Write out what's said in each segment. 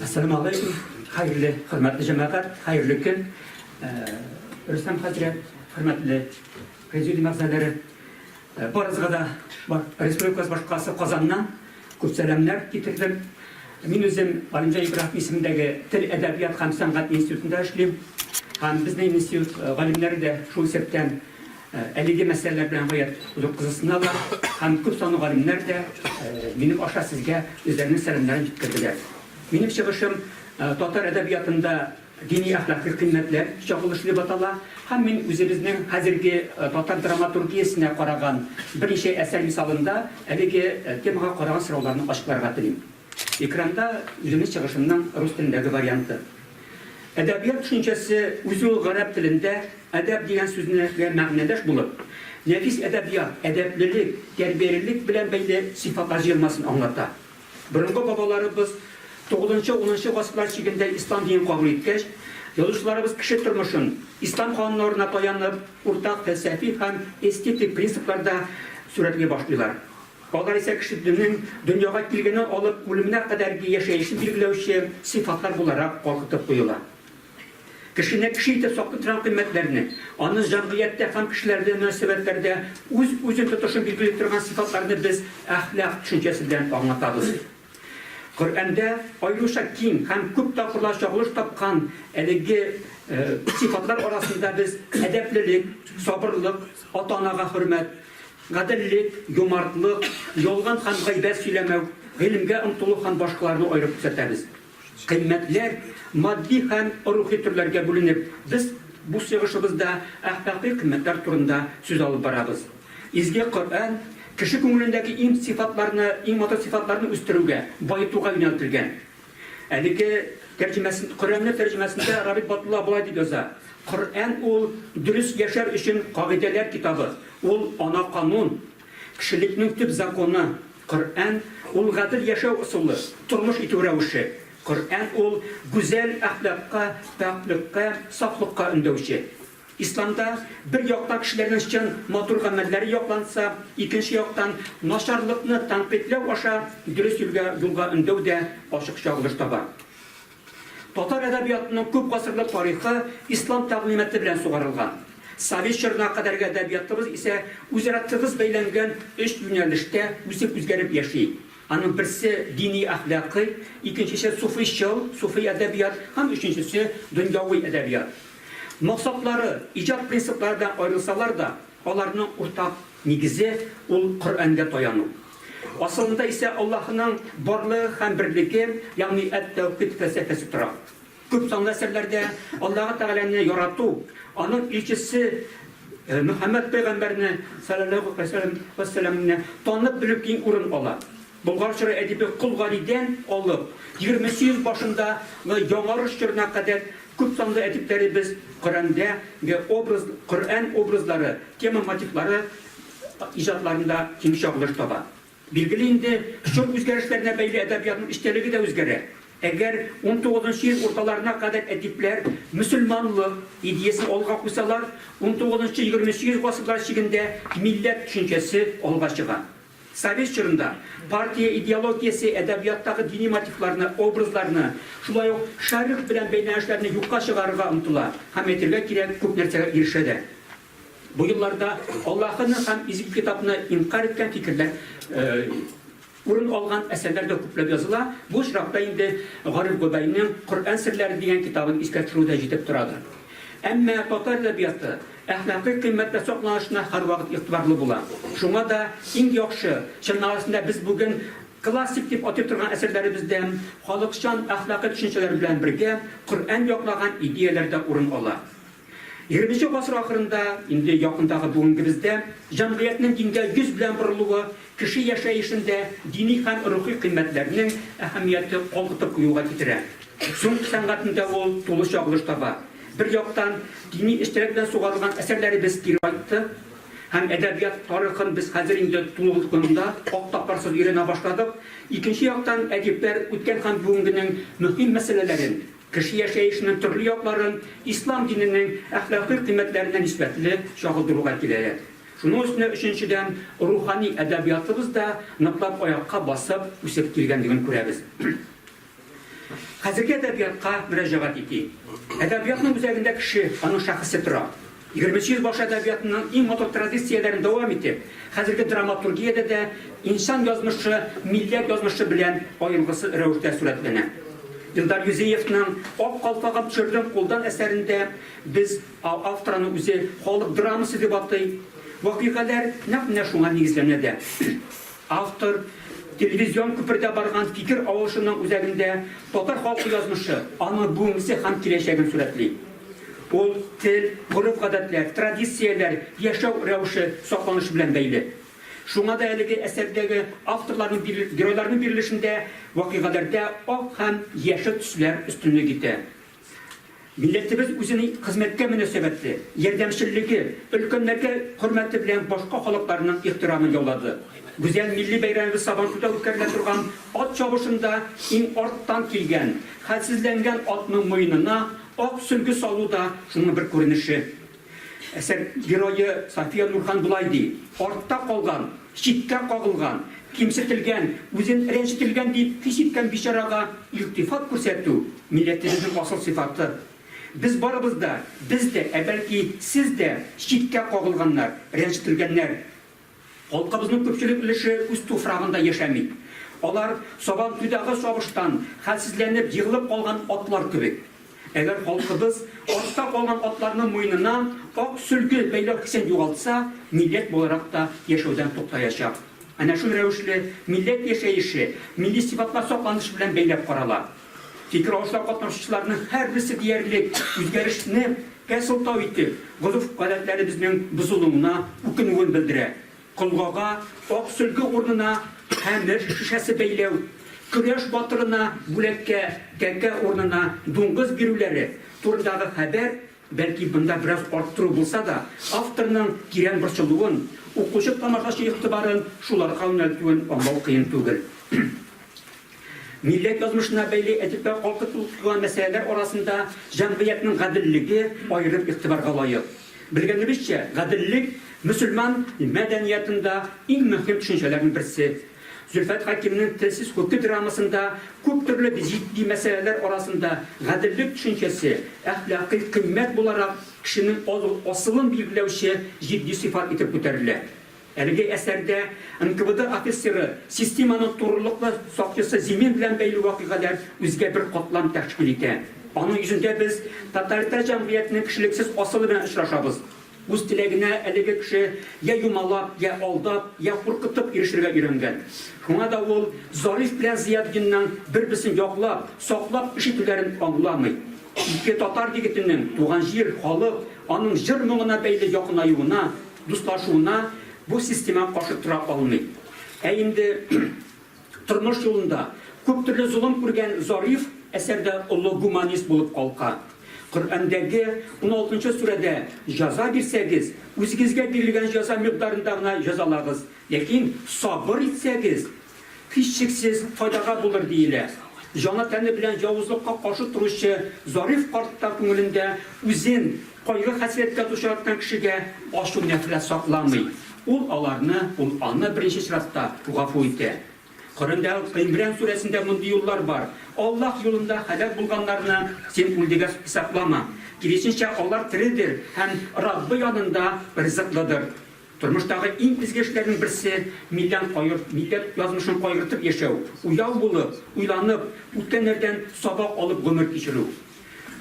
Әссәламү алейкум, хәерле, хөрмәтле җәмәгать, хәерле көн. Рөстәм хәзрәт, хөрмәтле президиум әгъзалары, барыгызга да республикабыз башкаласы Казаннан күп сәламнәр китердем. Мин үзем Галимҗан Ибраһим исемендәге тел, әдәбият һәм сәнгать институтында эшлим. Һәм безнең институт галимнәре дә шул исәптән Әлеге мәсьәләләр белән гаять зур кызыксыналар һәм күп санлы галимнәр дә минем аша сезгә үзләренең сәламнәрен җиткерделәр. Минем чыгышым татар әдәбиятында дини-әхлакый кыйммәтләр чагылышы дип атала һәм мин үзебезнең хәзерге татар драматургиясенә караган берничә әсәр мисалында әлеге темага караган сорауларны ачыкларга телим. Экранда үземнең чыгышымның рус телендәге варианты. Әдәбият төшенчәсе үзе ул гарәп телендә әдәп дигән сүзнегә мәгънәдәш булып, нәфис әдәбият, әдәплелек, тәрбиялелек белән бәйле сыйфатлар җыелмасын аңлата. Борынгы бабаларыбыз тугызынчы-унынчы гасырлар чигендә ислам динен кабул иткәч, язучыларыбыз кеше тормышын, ислам кануннарына таянып, уртак фәлсәфи һәм эстетик принципларда сурәтли башлыйлар. Алар исә кешенең дөньяга килгәннән алып үлеменә кадәрге яшәешен билгеләүче сыйфатлар буларак калкытып куела. Кешене кеше итеп саклый торган кыйммәтләрне, аны җәмгыятьтә һәм кешеләр белән мөнәсәбәтләрдә үз-үзен тотышын билгели торган сыйфатларны без әхлак төшенчәсе белән аңлатабыз. Коръәндә аеруча киң һәм күп тапкырлар чагылыш тапкан әлеге сыйфатлар арасында без әдәплелек, сабырлык, ата-анага хөрмәт, Гаделлек, юмартлык, ялган һәм гайбәт сөйләмәү, гыйлемгә омтылу һәм башкаларны аерып күрсәтәбез. Кыйммәтләр матди һәм рухи төрләргә бүленеп, без бу чыгышыбызда әхлакый кыйммәтләр турында сүз алып барабыз. Изге Коръән кеше күңелендәге иң сыйфатларны, иң матур сыйфатларны үстерүгә, баетуга юнәлтелгән. Әлеге тәрҗемәсен, Коръәнне тәрҗемәсендә Рабит Батулла болай дип яза, Коръән ул дөрес яшәр өчен кагыйдәләр китабы, ул ана канун, кешелекнең төп законы. Коръән ул гадел яшәү ысулы, тормыш итү рәвеше. Коръән ул гүзәл әхлакка, пакьлеккә, сафлыкка өндәүче. Исламда бер яктан кешеләрнең чын матур гамәлләре якланса, икенче яктан начарлыкны тәнкыйтьләү аша дөрес юлга юлга өндәү дә ачык чагылыш таба. Татар әдәбиятының күп гасырлык тарихы ислам тәгълиматы белән сугарылган. Совет чорына кадәрге әдәбиятыбыз исә үзара тыгыз бәйләнгән өч юнәлештә үсеп-үзгәреп яши. Аның берсе дини-әхлакый, икенчесе суфыйчыл, суфый әдәбият һәм өченчесе дөньяви әдәбият. Максатлары, иҗат принциплары белән аерылсалар да, аларның уртак нигезе, ул Коръәнгә таяну. Асылында исә Аллаһының барлыгы һәм берлеге, ягъни әт-тәүхид фәлсәфәсе тора. Күп санлы әсәрләрдә Аллаһы Тәгаләне ярату, аның илчесе Мөхәммәд пәйгамбәрне, салләллаһу галәйһи вә сәлләмне, танып белү киң урын ала. Болгар чоры әдибе Кол Галидән алып, егерменче йөз башында Яңарыш чорына кадәр Күп санлы әдипләребез Коръәндә ге образ, Коръән образлары, тема-мотивлары иҗатларында киң чагылыш таба. Билгеле инде, чор үзгәрешләренә бәйле әдәбиятның эчтәлеге дә үзгәрә. Әгәр унтугызынчы йөз урталарына кадәр әдипләр мөселманлык идеясен алга куйсалар, унтугызынчы-егерменче йөз гасырлар чигендә милләт төшенчәсе алга чыга. Совет чорында партия идеологиясе әдәбияттагы дини мотивларны, образларны, шулай ук Шәрык белән бәйләнешләрне юкка чыгарырга омтыла һәм, әйтергә кирәк, күп нәрсәгә ирешә дә. Бу елларда Аллаһыны һәм Изге Китапны инкарь иткән фикерләр урын алган әсәрләр дә күпләп языла. Бу очракта инде Гариф Гобәйнең Коръән серләре дигән китабын искә төшерү дә җитеп торадыр. Әмма татар әдәбияты әхлакый кыйммәтләр сакланышына һәрвакыт игътибарлы була. Шуңа да иң яхшы, чын мәгънәсендә без бүген классик дип атый торган әсәрләребездә халыкчан әхлакый төшенчәләр белән бергә Коръән яклаган идеяләр дә урын ала. Егерменче гасыр ахырында, инде якындагы бүгенгебездә, җәмгыятьнең дингә йөз белән борылуы кеше яшәешендә дини һәм рухи кыйммәтләрнең әһәмияте калкытып куюга китерә. Соңгы сәнгатендә ул тулы чагылыш таба. Бер яктан, дини эчтәлек белән сугарылган әсәрләребез кире кайтты һәм әдәбият тарихын без хәзер инде тулылыгында ак тапларсыз өйрәнә башладык. Икенче яктан, әдипләр үткән һәм бүгенгенең мөһим мәсьәләләрен, кеше яшәешенең төрле якларын ислам диненең әхлакый кыйммәтләренә нисбәтле чагылдыруга киләләр. Шуның өстенә, өченчедән, рухани әдәбиятыбыз да ныклап аякка басып үсеп килгәнлеген күрәбез. Хәзерге әдәбиятка мөрәҗәгать итик. Әдәбиятның үзәгендә кеше, аның шәхесе тора. Егерменче йөз башы әдәбиятының иң матур традицияләрен дәвам итеп, хәзерге драматургиядә дә инсан язмышы милләт язмышы белән аерылгысыз рәвештә сурәтләнә. Илдар Юзеевның Ак калфагым төшердем кулдан әсәрендә без, автор аны үзе халык драмасы дип атый, вакыйгаләр нәкъ менә шуңа нигезләнә дә. Автор телевизион күпердә барган фикер алышуның үзәгендә татар халкы язмышы, аның бүгенгесе һәм киләчәген сурәтли. Ул тел, гореф-гадәтләр, традицияләр, яшәү рәвеше сакланышы белән бәйле. Шуңа да әлеге әсәрдәге авторларның геройларның бирелешендә вакыйгаләрдә ак һәм яшел төсләр өстенлек итә. Милләтебез үзенең хезмәткә мөнәсәбәте, ярдәмчеллеге, өлкәннәргә хөрмәте белән башка халыкларның ихтирамын яулады. Гүзәл милли бәйрәмебез Сабантуйда үткәрелә торган ат чабышында иң арттан килгән, хәлсезләнгән атның муенына ак сөлге салу да шуның бер күренеше. Әсәр герое София Нурхан болай ди, Артта калган, читкә кагылган, кимсетелгән, үзен рәнҗетелгән дип хис иткән бичарага илтифат күрсәтү, милләтебезнең асыл сыйфаты. Без барыбыз да, без дә, ә бәлки, сез дә читкә кагылганнар, рәнҗетелгәннәр. Халкыбызның күпчелек өлеше үз туфрагында яшәми. Алар, Сабантуйдагы чабыштан хәлсезләнеп егылып калган атлар кебек. Әгәр халкыбыз артта калган атларның муенына ак сөлге бәйләү хисен югалтса, милләт буларак та яшәүдән туктаячак. Әнә шул рәвешле милләт яшәеше милли сыйфатлар сакланышы белән бәйләп карала. Фикер алышуда катнашучыларның һәрберсе диярлек үзгәрешне кә сылтау итеп, гореф-гадәтләребезнең бозылуына үкенүен белдерә. Колгага ак сөлге урынына хәмер шешәсе бәйләү, көрәш батырына бүләккә тәкә урынына дуңгыз бирүләре турындагы хәбәр, бәлки, монда бераз арттыру булса да, авторның тирән борчылуын, укучы-тамашачы игътибарын шуларга юнәлтүен аңлау кыен түгел. Милләт язмышына бәйле әдипкә калкытылган мәсьәләләр арасында җәмгыятьнең гаделлеге аерым игътибарга лаек. Белгәнебезчә, гаделлек, мөселман мәдәниятында иң мөһим төшенчәләрнең берсе. Зөлфәт Хәкимнең Телсез күке драмасында күп төрле җитди мәсьәләләр арасында гаделлек төшенчәсе, әхлакый кыйммәт буларак, кешенең асылын билгеләүче җитди сыйфат итеп күтәрелә. Әлеге әсәрдә НКВД офицеры, системаның турылыклы сакчысы Зимин белән бәйле вакыйгалар үзгә бер катлам тәшкил итә. Аның йөзендә без тоталитар җәмгыятьнең кешелексез асылы белән очрашабыз. Үз теләгенә әлеге кеше йә юмалап, йә алдап, йә куркытып ирешергә өйрәнгән. Шуңа да ул Зариф белән Зыятдинның бер-берсен яклап, саклап эш итүләрен аңламый. Ике татар егетенең туган җир, халык, аның җыр-моңына бәйле якынаюына, дуслашуына бу система каршы тора алмый. Ә инде тормыш юлында күп төрле золым күргән Зариф әсәрдә олы гуманист булып калка. Коръәндәге уналтынчы сүрәдә җәза бирсәгез, үзегезгә бирелгән җәза микъдарында гына җәзалагыз, ләкин сабыр итсәгез, Һичшиксез, файдага булыр, диелә. Җаны-тәне белән явызлыкка каршы торучы Зариф карт та күңелендә үзен кайгы-хәсрәткә дучар иткән кешегә ачу-нәфрәт сакламый. Ул аларны, ул аны, беренче чиратта, гафу итә. Коръәндә Гыймран сүрәсендә мондый юллар бар, Аллаһ юлында һәлак булганнарны син үлдегә хисаплама. Киресенчә, алар тередер һәм Раббы янында ризыклыдыр. Тормыштагы иң изге эшләрнең берсе, миллән кайгыр, милләт язмышын кайгыртып яшәү, уяу булып, уйланып, үткәннәрдән сабак алып гомер кичерү.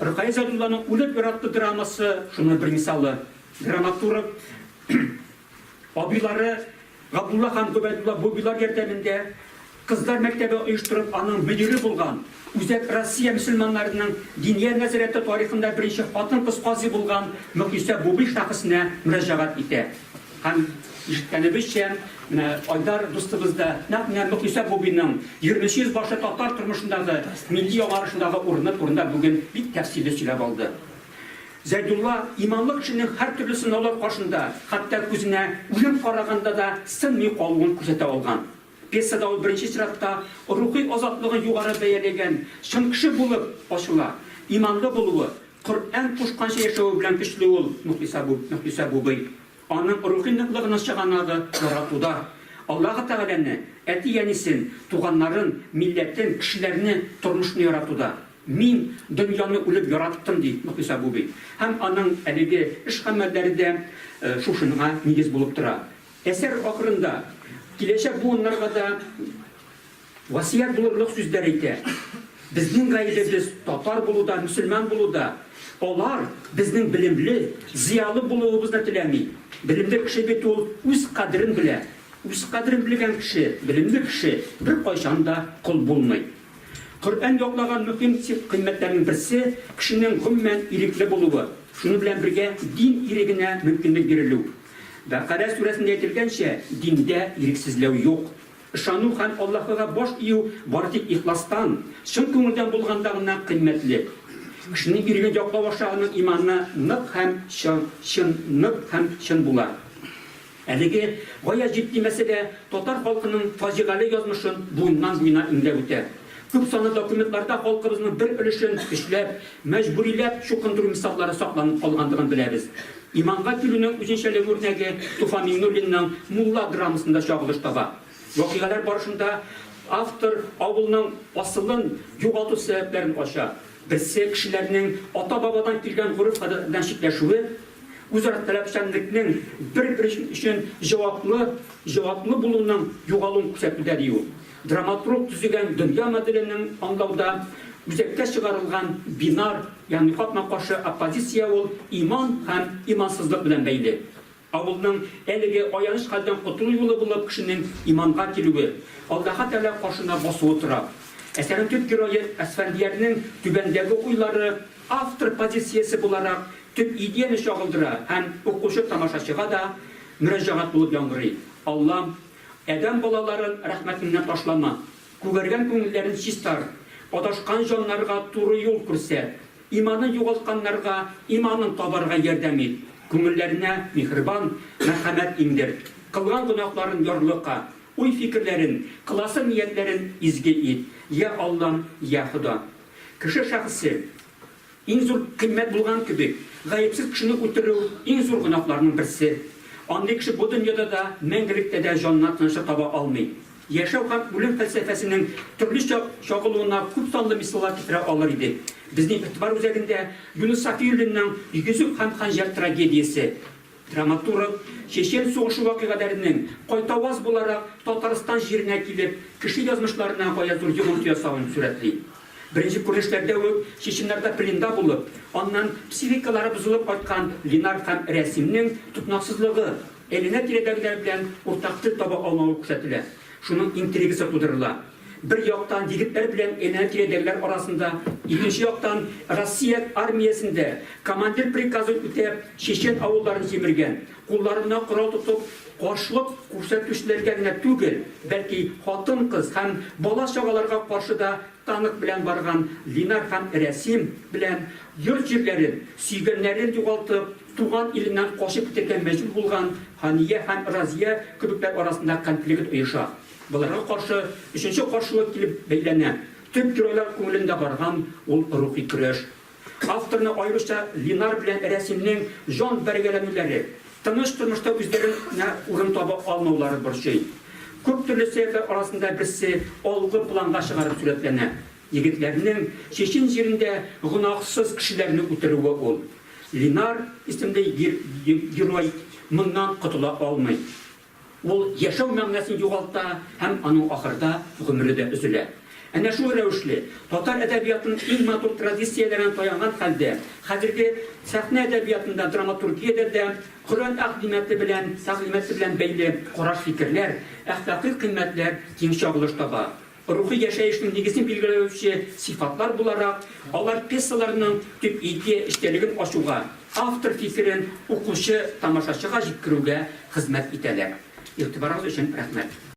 Ркаил Зәйдулланың Үлеп яратты драмасы шуның бер мисалы. Драматург абыйлары Габдулла һәм Гобәйдулла Бубилар ярдәмендә Кызлар мәктәбе оештырып, аның мөдире булган, Үзәк Россия мөселманнарының Диния нәзарәте тарихында беренче хатын-кыз казый булган Мөхлисә Бубый шәхесенә мөрәҗәгать итә. Һәм, ишеткәнебезчә, менә Айдар дустыбыз да нәкъ менә Мөхлисә Бубыйның егерменче йөз башы татар тормышындагы милли яңарышындагы урыны турында бүген бик тәфсилле сөйләп алды. Зәйдулла иманлы кешенең һәртөрле сынаулар каршында, хәтта күзенә үлем караганда да сынмый калуын күрсәтә алган. Пьесада ул беренче чиратта рухи азатлыгын югары бәяләгән чын кеше булып ачыла. Иманлы булуы, Коръән кушканча яшәве белән көчле ул Мөхлисә Мөхлисә Бубый. Аның рухи ныклыгының чыганагы, яратуда. Аллаһы Тәгаләне, әти-әнисен, туганнарын, милләтен, кешеләрне, тормышны яратуда. Мин дөньяны үлеп яраттым, ди Мөхлисә Буби. Һәм аның әлеге эш-гамәлләре дә шушыныңа нигез булып тора. Әсәр ахырында киләчәк буыннарга да васыять булырлык сүзләр әйтә. Безнең гаебебез татар булуда, мөселман булуда. Алар безнең белемле, зыялы булуыбызны теләми. Белемле кеше бит ул үз кадерен белә. Үз кадерен белгән кеше, белемле кеше беркайчан да кол булмый. Коръән яклаган мөһим кыйммәтләрнең берсе, кешенең гомумән ирекле булуы, шуның белән бергә дин ирегенә мөмкинлек бирелү. Бәкарә сүрәсендә әйтелгәнчә, диндә ирексезләү юк. Ышану һәм Аллаһыга баш ию бары тик ихластан, чын күңелдән булганда гына кыйммәтле. Кешенең иреген яклау аша аның иманы нык һәм чын, чын нык һәм чын була. Әлеге гаять җитди мәсьәлә татар халкының фаҗигале язмышын буыннан-буена иңләп үтә. Күп санлы документларда халкыбызның бер өлешен көчләп, мәҗбүриләп чукындыру мисаллары сакланып калгандыгын беләбез. Иманга килүнең үзенчәлеге үрнәге Туфан Миңнуллинның Мулла драмасында чагылыш таба. Вакыйгалар барышында автор авылның асылын югалту сәбәпләрен ача. Берсе, кешеләрнең ата-бабадан килгән гореф-гадәтләрдән читләшүе, Үзара таләпчәнлекнең, бер-бер өчен җаваплы җаваплы булуның югалуын күрсәтүдә, ди ул. Драматург төзегән дөнья моделенең аңлауда үзәккә чыгарылган бинар, ягъни капма-каршы оппозиция ул иман һәм имансызлык белән бәйле. Авылның әлеге аяныч хәлдән котылу юлы булып кешенең иманга килүе, Аллаһы Тәгалә каршына басуы тора. Әсәрнең төп герое Әсфәндиярнең түбәндәге уйлары автор позициясе буларак төп идеяне чагылдыра һәм укучы-тамашачыга да мөрәҗәгать булып яңгырый, Аллам, адәм балаларын рәхмәтеңнән ташлама, күгәргән күңелләрен чистарт, адашкан җаннарга туры юл күрсәт, иманын югалтканнарга иманын табарга ярдәм ит, күңелләренә миһербан, мәрхәмәт иңдер, кылган гөнаһларын ярлыка, уй-фикерләрен, кыласы ниятләрен изге ит, йа Аллам, йа Хода. Кеше шәхесе иң зур кыйммәт булган кебек, гаепсез кешене үтерү иң зур гөнаһларның берсе. Андый кеше бу дөньяда да, мәңгелектә дә җанына тынычлык таба алмый. Яшәү һәм үлем фәлсәфәсенең төрлечә чагылуына күп санлы мисаллар китерә алыр идек. Безнең игътибар үзәгендә Юныс Сафиуллинның Йөзек һәм хәнҗәр трагедиясе. Драматург Чечен сугышы вакыйгаләренең, кайтаваз буларак, Татарстан җиренә килеп, кеше язмышларына гаять зур йогынты ясавын сурәтли. Беренче күренешләрдә үк чеченнарда пленда булып, аннан психикалары бозылып кайткан Ленар һәм Рәсимнең тотнаксызлыгы, әйләнә-тирәдәгеләр белән уртак тел таба алмавы күрсәтелә. Шуның интригасы тудырыла. Бер яктан, егетләр белән әйләнә-тирәдәгеләр арасында, икенче яктан, Россия армиясендә командир приказын үтәп, чечен авылларын җимергән, кулларына корал тотып, каршылык күрсәтүчеләргә генә түгел, бәлки хатын-кыз һәм бала-чагаларга каршы да танк белән барган Линар һәм Рәсим белән йорт-җирләрен, сөйгәннәрен югалтып, туган иленнән качып китәргә мәҗбүр булган Һания һәм Разия кебекләр арасында конфликт оеша. Боларга каршы өченче каршылык килеп бәйләнә, төп геройлар күңелендә барган ул рухи көрәш. Авторны аеруча Линар белән Рәсимнең җан бәргәләнүләре, тыныч тормышта үзләренә урын таба алмаулары борчый. Күп төрле сәбәпләр арасында берсе алгы планга чыгарып сурәтләнә, егетләрнең чечен җирендә гөнаһсыз кешеләрне үтерүе ул. Линар исемле герой моннан котыла алмый. Ул яшәү мәгънәсен югалта һәм аның ахырда гомере дә өзелә. Әнә шул рәвешле, татар әдәбиятының иң матур традицияләренә таянган хәлдә, хәзерге сәхнә әдәбиятында, драматургиядә дә Коръән әгълиматы белән тәгълиматы белән бәйле караш-фикерләр, әхлакый кыйммәтләр киң чагылыш таба. Рухи яшәешнең нигезен билгеләүче сыйфатлар буларак, алар пьесаларның төп идея эчтәлеген ачуга, автор фикерен укучы-тамашачыга җиткерүгә хезмәт итәләр. Игътибарыгыз өчен рәхмәт.